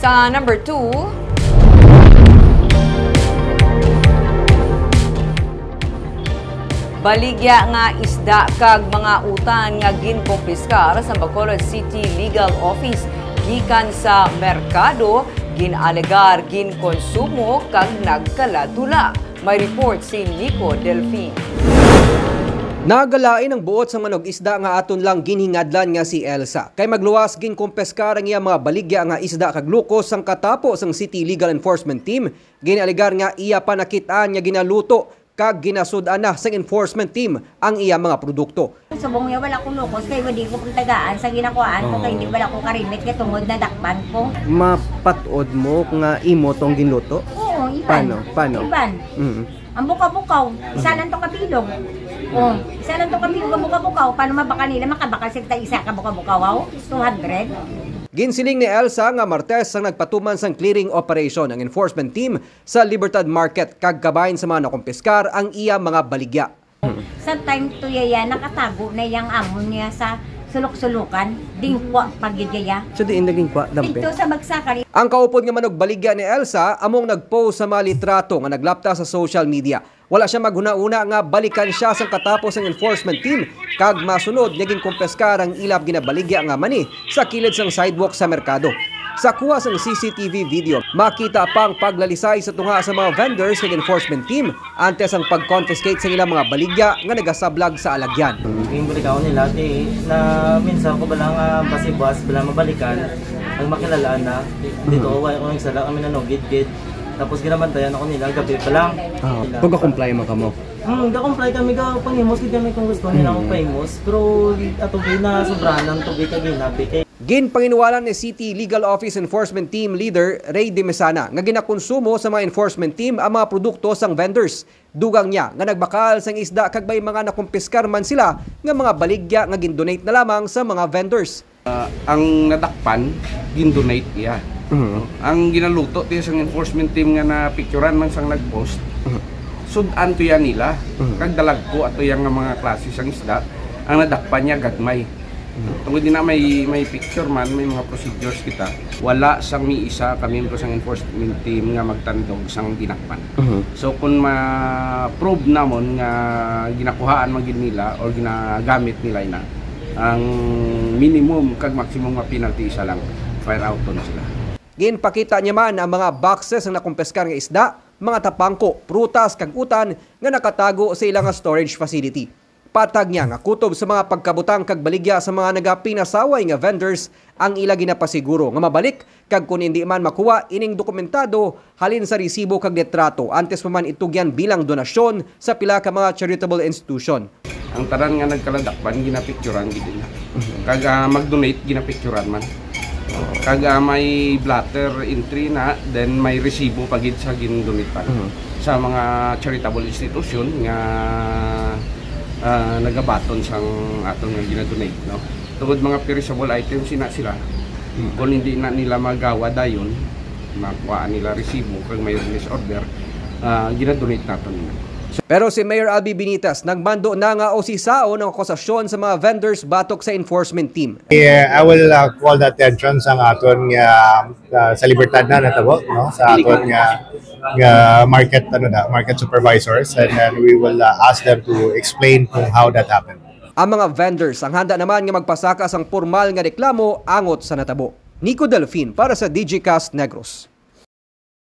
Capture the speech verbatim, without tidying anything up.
Ah, number two, baligya nga isda kag mga utan nga ginkumpiskar sa Bacolod City Legal Office gikan sa merkado, gin-alegar ginkonsumo kag nagkaladula. May report si Nico Delfin. Nagalain ang buot sang manug-isda nga aton lang ginhingadlan nga si Elsa, kay magluwas ginkumpiskar ang iya mga baligya nga isda kag lukos sang katapo sang City Legal Enforcement Team. Gin-alegar nga iya pa nakit-an nga ginaluto kag ginasud-an na sang enforcement team ang iya mga produkto. Subong niya wala ko lukos kay wala ko pagtagaan sa ginakuhaan ko, kay hindi wala ko karimit kay tungod nadakpan ko. Mapatod mo nga imo tong ginluto? Oo, iban. Paano? Paano? Iban. Mm. Ang bukaw-bukaw, isa lang to kabilog. Oh, isa lang to kabilog ang bukaw-bukaw. Paano mabaka nila makabakal sa isa ka bukaw-bukaw? Two hundred. Ginsiling ni Elsa nga Martes ang nagpatuman sang clearing operation ang enforcement team sa Libertad Market kag kabahin sa mga nakumpiskar ang iya mga baligya. Sa time to yaya, nakatago na yang amo niya sa sulok-sulokan. Dingkwa pa gid yaya. So, diin naging kwa, dampe? Dito sa bagsakan. Ang kaupod nga manugbaligya ni Elsa among nagpost sa mga litrato nga naglapta sa social media. Wala siya maghuna-huna nga balikan siya sang katapos sang enforcement team kag masunod nga ginkumpiskar ang ila ginabaligya nga mani sa kilid sang sidewalk sa merkado. Sa kuha sang C C T V video, makita pa ang paglalisay sa tunga sa mga vendors kag enforcement team antes ang pag-confiscate sa ilang mga baligya nga nagasablag sa alagyan. Yung bulikao nila, di na minsan ko bala nga basi buwas bala mabalikan, ang makilalaan na dito, wala ko nagsala, kami nanugid-gid. Tapos ginabantayan ako nila, gabi pa lang. Ah, pagka-comply man kamo? Hmm, ga-comply kami, ga-pangimos gid kami kung gusto nila akong paimos. Pero ato gid na sobrahan ang tubig kag ginabi kay Ginpanginwalan ni City Legal Office Enforcement Team Leader Ray Demesana nga ginakonsumo sa mga enforcement team ang mga produkto sang vendors. Dugang niya nga nagbakal sang isda kag may mga nakumpiskar man sila nga mga baligya nga gindonate na lamang sa mga vendors. Ah, ang nadakpan, gindonate iya. Mhm. Ang ginaluto tiya sang enforcement team nga napicturan man sang nagpost, Mhm. sud-an to yan nila. Mhm. Kag dalagko ato yan nga mga klase sang isda, ang nadakpan niya gagmay. Mhm. Tungod din na may, may picture man, may mga procedures kita. Wala sang may isa ka miyembro sang enforcement team nga magtandog sang dinakpan. Mhm. So, kung ma-prove namon nga ginakuhaan man gid nila or ginagamit nila ina, ang minimum kag maximum nga penalty isa lang, fire out na sila. Ginpakita niya man ang mga boxes nga nakumpiskar nga isda, mga tapangko, prutas, kag utan nga nakatago sa ila nga storage facility. Patag niya nga kutob sa mga pagkabutang kag baligya sa mga nagapinasaway nga vendors ang ila ginapasiguro nga mabalik, kag kon indi man makuha ining dokumentado halin sa resibo kag litrato, antes pa man itugyan bilang donasyon sa pila ka mga charitable institution. Ang tanan nga nagkaladakpan ginapicturan gid na. Mhm. Kag, ah, mag-donate ginapicturan man. Kag, ah, may blotter entry na, then may resibo pa gid sa gindonate pa Mhm. sa mga charitable institution nga, ah, nagabaton sang aton nga ginadonate, no? Tungod mga perishable items ina sila, Hmm. kung hindi na nila magawa dayon, makuha nila resibo kag may release order, ah, ginadonate naton nila. Pero si Mayor Albee Benitez nagmando na nga usisaon ang akusasyon sa mga vendors batok sa enforcement team. Yeah, I will, uh, call the attention sa aton nga, uh, sa Libertad na natabo, no? Sa aton nga, nga market, ano na, market supervisors, and then we will, uh, ask them to explain kung how that happened. Ang mga vendors ang handa naman nga magpasaka sang pormal nga reklamo angot sa natabo. Nico Delfin para sa Digicast Negros.